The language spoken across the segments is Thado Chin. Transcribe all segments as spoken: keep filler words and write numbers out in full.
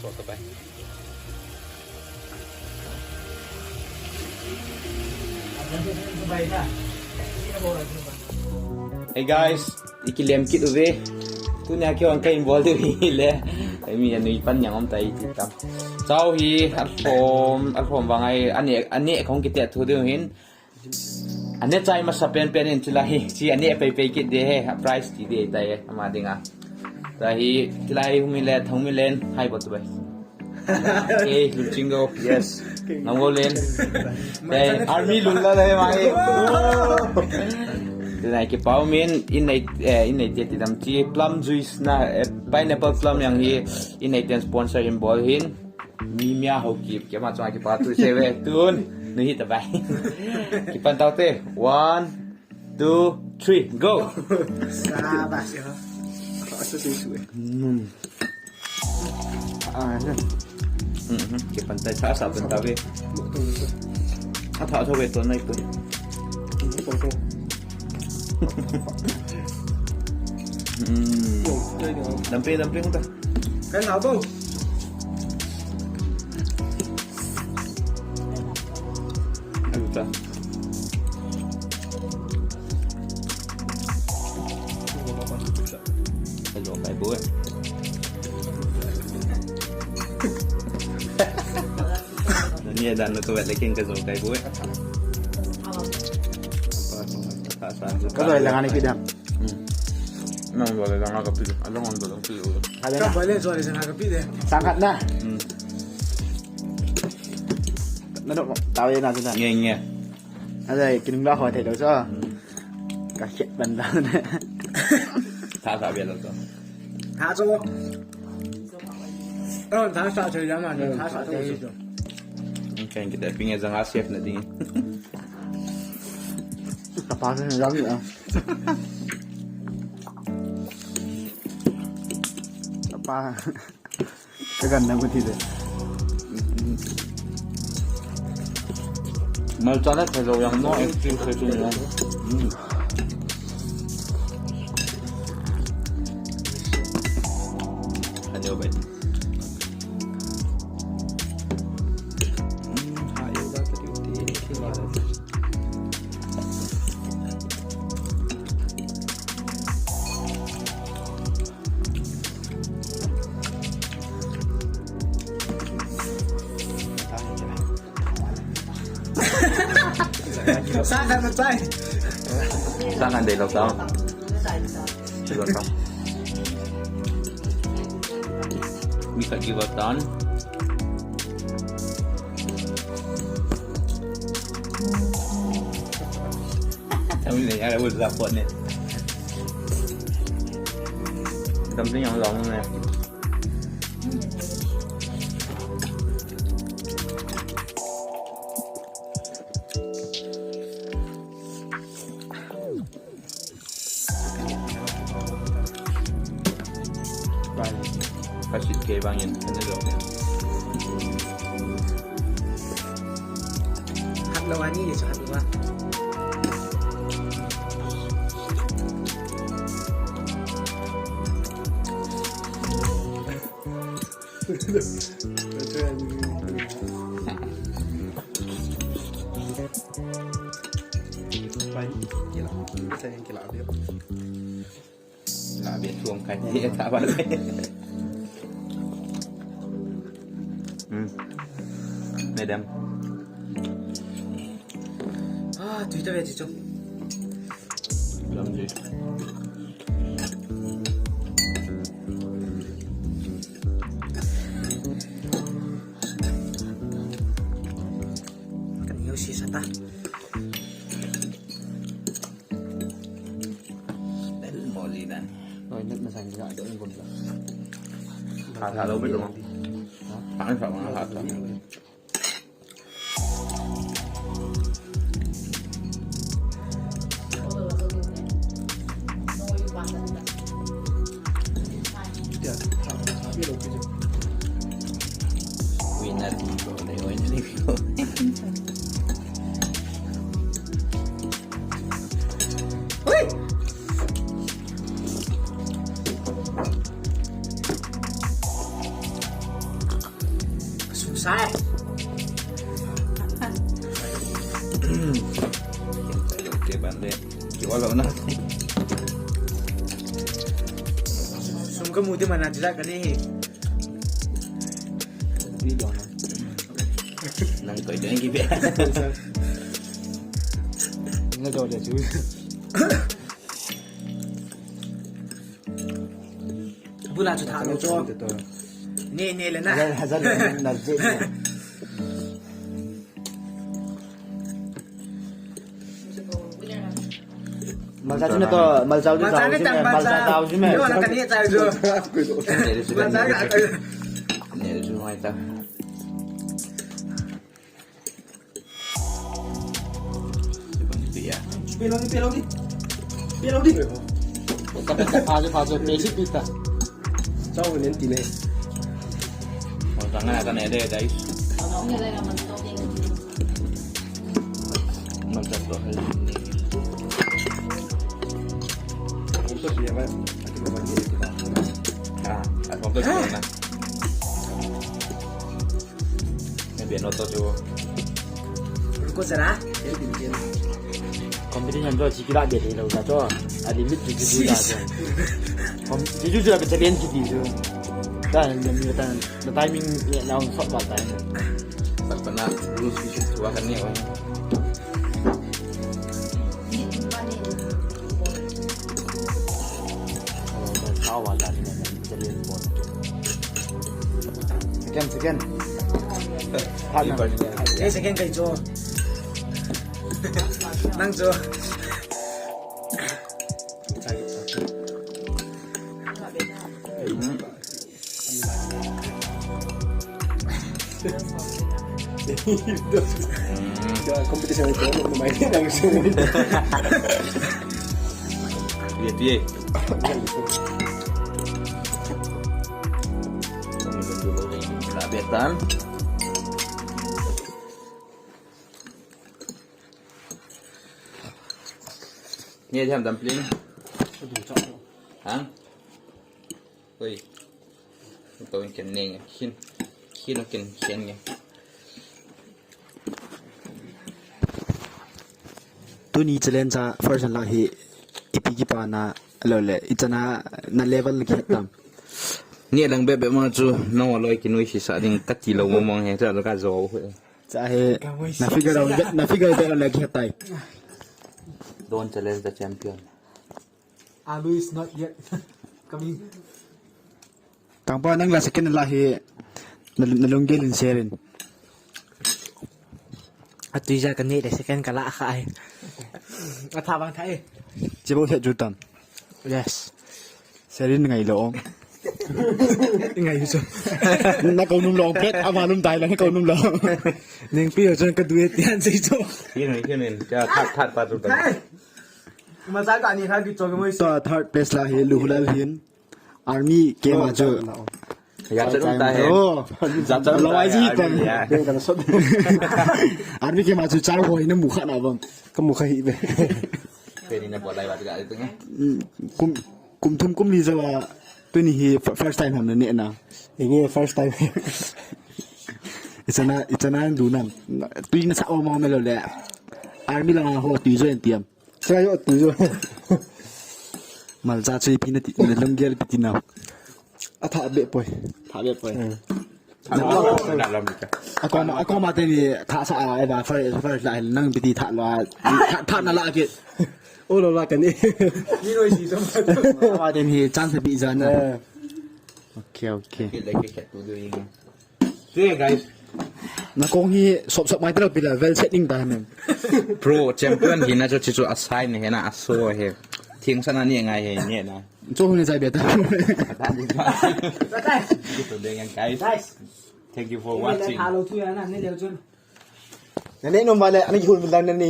Hey guys, ikilem kit uve. Tunia keiho ka involve diu hile. Ei mi anui pan yang om tai ti tam. Chau hi alhom, alhom vang ai ane ane khong kiti thu diu hin. Ane chai masa pen pen in chilai hi. Chi ane pei pei kit de he. A price ti de tai ama dinga. Tahi chilai humi le thong mi len hai bot bai. Hey, Lulchingo. Yes. Nangolin. Hey, army lul la le mai. Tunai kipau min in nei eh, in nei te ti dam chi plum juice na eh, pineapple plum yang hi in nei ten sponsor in bol hin. Mi mia ho ki ke ma chwa kipau tu se ve tun. Ni hi ta bai. Kipan tau te. One, two, three, go. Sabas ya. Asa sing su eh. Hmm. Ah, na. Mhm. Kipan tai sa sa pen ta ve. Atha atha ve to nai pen. Hmm. Dumpling, dumpling ta. Kan hao bong. Alu ta. Ka jo kai bu. Ni dan na to wet lekin ka jo kai bu. Ka jo lang ani pidam. Hmm. Nang jo lang ka pidam. Along ang jo lang pidam. Ka bale jo lang ka pidam. Sangat na. Hmm. Nanu tawe na tu na. Nge nge. Ada kinung la ho thei lo so. Ka khet ban da ne. Tha tha bia lo so. Tha so. Oh, tha sa thei ya ma, tha sa thei so. Kan kita pinge jang a chef na ding. Ka pa ne jang ya. Ka pa. Ka gan na ku thi de. Malcha na thalo yang no, extreme khai tu ni. Hmm. Ani o bai. Hmm, ha, yo ba ta ti ti ti ba. Sa khat na chai. Sa khat dei lo ta. Dei lo ta. Mi khat give up tan. Tami ne ya le wo la pot ne. Dumpling yang long ne. Bai. Ka sit ke bang in, kan lo ne. Hat lo ani ni sa hat lo. Bai, kila. Sa yang kila abia. Kila abia tuang kai. Ye ta ba. Hmm. Madam. Ah, tu ita beti tu. Lam di. Kan yo si sata. Del moli dan. Oi, net masang dia ada yang guna. Kata lo betul. Tangan sama kata. Hai. Ke ban de. Ki wala na. Sum ka mu de mana jira ka ni. Ni dong. Nang koi dong ki be. Na jo de chu. Bula chu tha lo chu. Ne, ne le na. Hazal, hazal na je. Malcha chu ne to, malcha chu. Malcha ne tang, malcha. Malcha tau chu me. Yo, na ka ni cha chu. Malcha ka. Ne chu mai ta. Pelo di, pelo di. Pelo di. Pasa, pasa, pasa, pesi pita. Chao nen tine. Oh, jangan ada ne de, guys. Mantap tu. Untuk dia kan. Ah, aku tu sana. Maybe not to do. Ruko sara. Competition to chikila de de lo da to. A limit to do da to. Com- did you do a challenge to do? Then the the timing now short that time. But but not lose vision to what I need. Second, second. Partner. Eh, second kai cho. Nang cho. Competition itu, main yang sini. Dia, dia. Betan. Ni jam dumpling. Hang. Oi. Ko ken neng. Kin. Kin ken ken nge. Tuni challenge a first la hi ipi kipa na lo le ichana na level ki tam. Ni lang be be ma chu no loi kinui si sa ding ka ti lo mo mo he cha ka zo. Cha he na figure out na figure out le ki tai. Don't challenge the champion. Alu is not yet coming. Tangpa nang la second la hi na, na lunggel in sharing. Atui ja ka ne le second ka la kha ai. A tha bang tha e. Che bo se ju tan. Yes. Sharing ngai lo. Ngai so. Na ko num lo pet ama num dai la na ko num lo. Neng pi yo jan ka du e tian sei so. Hin hin hin. Ja that that pa tu ta. Masa ka ni kha ki chok mo. So third place la hi Luhulal hin. Army ke ma chu. Ya cha ta hai. Oh. Ja cha lo ai ji ta. Army ke ma chu char ho na mu kha na bang. Ka mu kha hi be. Pe ni na bo lai ba ga tu nge. Kum kum thum kum li jawa. Tuni hi first time ham na ne na. Inge first time. Ichana ichana du nam. Tui na sa o ma na lo le. Army la ho tui jo en tiam. Try out tu jo. Malcha chu ipi na ti, na lunggel ipi ti na. A tha be poi. Tha be poi. Hmm. A koma, a koma te ni tha sa a, eva, first, first la, nang ipi ti tha lo a, tha, tha na la ke. O lo la ka ni. Ni noi si sa ma. Eva te ni chance bi ja na. Eh. Okay, okay. Ke le ke ke tu do ing. Te, guys. Na kong hi sop sop mai tera pila well setting ta men. Pro champion hi na chu chu asai ne he na aso he. Thing sana ni ngai he ni na. Cho hu ne sai beta. Ta ni ba. Guys. Thank you for watching. Hello tu ya na ne le chun. Na ne no ma le ani hul dan ne.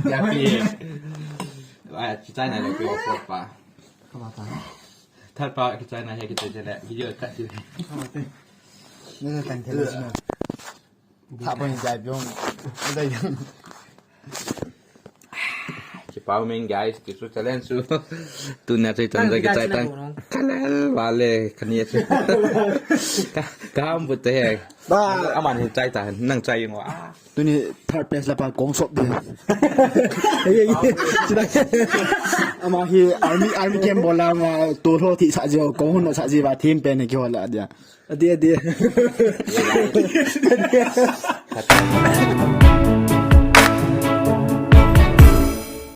Ya ki. Wa chi tai na le ko pa. Ka ma ta. Third pa kichai na he kichai chele video cut chu. Nana tang thela sina. Tha pa ni jai pyong. Jai pyong. Ki Pau Meng guys, kisu challenge chu. Tuna chu itan Nang ja kichai kita tang. Sila bunong. Kalal vale, kani chu. Ka, kaham but he. Ba. Aman hi chai ta, nang chai ngo. Ah. Tuni third place la pa kong sop de. Ama hi army, army camp bol a ama tolho thi sa jio, kong hun sa ji ba team pen hi kihol a dia. Adi, adi.